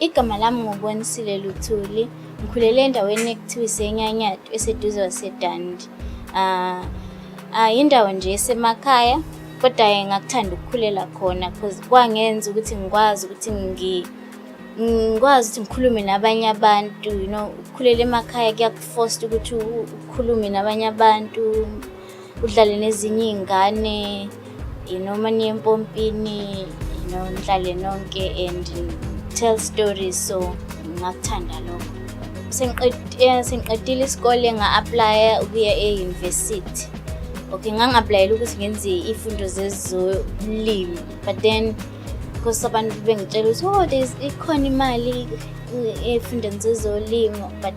Igama lami nguBonisile Luthuli. Ngikhulele endaweni ekuthiwa iseNyanyadu eseduze kwaseDundee. Indawo nje esemakhaya kodwa ngakuthanda ukukhulela khona cause kwangenza ukuthi ngikwazi ukuthi ngikwazi ukuthi ngikhulume nabanye abantu. Ukukhulela emakhaya kuyaku-force ukuthi ukhulume nabanye abantu, udlale nezinye iy'ngane, uma niye empompini, nihlale nonke and tell stories, so ngakuthanda lokho. Sengiqedile isikole, nga-apply-a ukuya e-university. Okay, ngangi-apply-ela ukuthi ngenze iy'fundo zezolimo, but then because abantu bengitshela ukuthi, oh, there's ikhona imali ey'fundweni zezolimo, but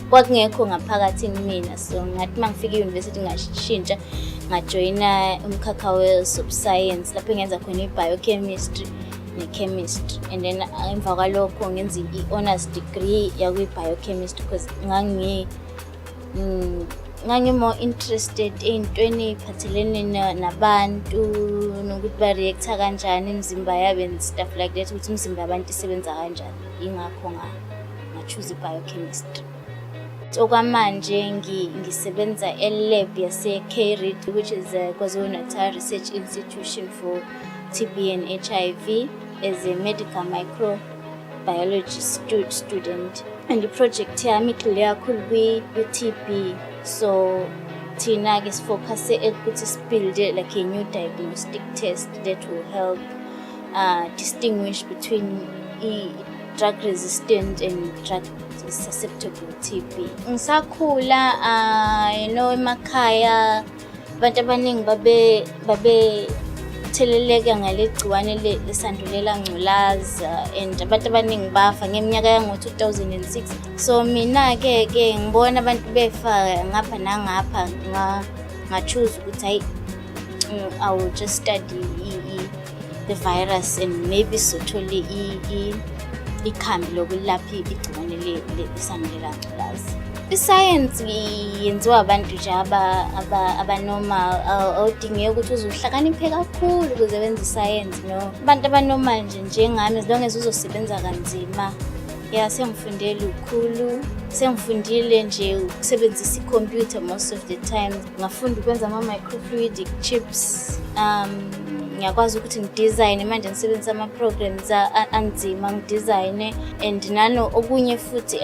kwakungekho ngaphakathi kumina. So ngathi uma ngifika e-university ngashintsha, ngajoyina umkhakha we-science lapho engenza khona i-biochemistry ne-chemistry, and then emva kwalokho ngenza i-honors degree yakwi-biochemistry because ngangi-more interested ey'ntweni ey'phathelene nabantu nokuthi ba-react-a kanjani imizimba yabo and stuff like that, ukuthi imizimba yabantu isebenza kanjani. Yingakho nga-choose i-biochemistry. Okwamanje ngisebenza e-lab yase-KRIT, which is KwaZulu-Natal Research Institution for TB and HIV, as a medical microbiology student. And i-project yami igxile kakhulu kwi-TB. So thina-ke si-focus ekuthi si-build-e like a new diagnostic test that will help distinguish between drug resistant and drug susceptible TB. Ngisakhula, emakhaya abantu abaningi babetheleleka ngale gciwane lesandulela ngculaza and abantu abaningi bafa ngeminyaka yango-2006. So mina-ke ke ngibona abantu befa ngapha nangapha, nga-choose ukuthi hayi, I will just study the virus and maybe sizothola ikhambi lokulapha igciwane lesandulela ngculaza. Isayensi yenziwa abantu nje aba-normal, awudingeki ukuthi uze uhlakaniphe kakhulu ukuze wenze isayensi, no. Abantu aba-normal nje njengami, as long as uzosebenza kanzima. Ya, sengifunde lukhulu, sengifundile nje ukusebenzisa ikhompyutha most of the time. Ngafunda ukwenza ama-microfluidic chips, ngiyakwazi ukuthi ngi-design manje, ngisebenzisa ama-programs anzima, ngi-design-e and nano okunye futhi,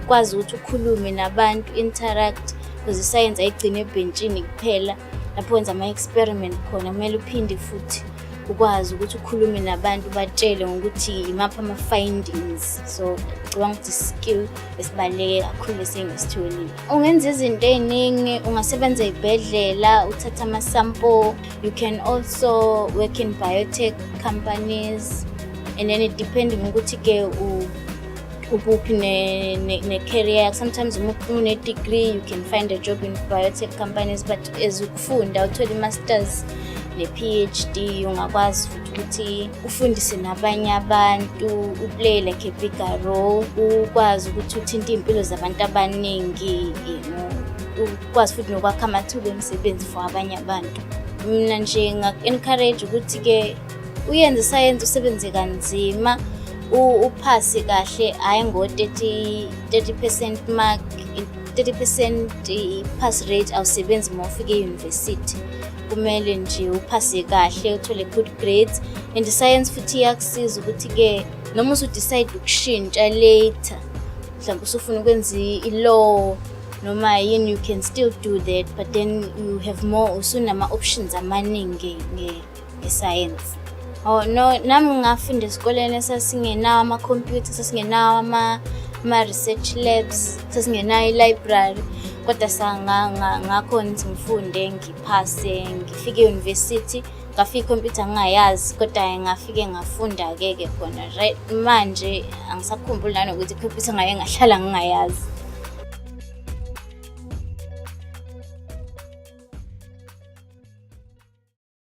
ukwazi ukuthi ukhulume nabantu, interact, because isayensi ayigcini ebhentshini kuphela lapho wenza ama-experiment khona. Kumele uphinde futhi ukwazi ukuthi ukhulume nabantu, batshele ngokuthi imaphi ama-findings. So ngicabanga ukuthi skill esibaluleke kakhulu esengisitholile. Ungenza izinto ey'ningi, ungasebenza ey'bhedlela uthathe ama-sample. You can also work in biotech companies and then it depending ukuthi-ke ukuphi ne-career yakho. Sometimes uma une-degree you can find a job in biotech companies, but as ukufunda uthole i-masters ne-PhD, ungakwazi futhi ukuthi ufundise nabanye abantu, u-play like a bigger role, ukwazi ukuthi uthinte iy'mpilo zabantu abaningi, ukwazi futhi nokwakha amathuba emisebenzi for abanye abantu. Mina nje ngaku-encourage ukuthi-ke uyenze isayensi, usebenze kanzima, uphase kahle, hhayi ngo-30 30% mark, 30% i-pass rate awusebenzi uma ufika e-university. Kumele nje uphase kahle, uthole good grades. And i-science futhi iyakusiza ukuthi-ke noma usu-decide ukushintsha later, mhlawumbe usufuna ukwenza i-law noma yini, you can still do that, but then you have more, usunama-options amaningi nge-science. Oh no, nami ngafunda esikoleni esasingenawo amakhompyutha, sasingenawo ama-research labs, sasingenayo i-library, kodwa ngakhona ukuthi ngifunde, ngiphase, ngifike e-university. Ngafika ikhompyutha ngingayazi, kodwa ngafike ngafunda-ke ke khona. Right manje angisakhumbuli nanokuthi ikhompyutha ngake ngahlala ngingayazi.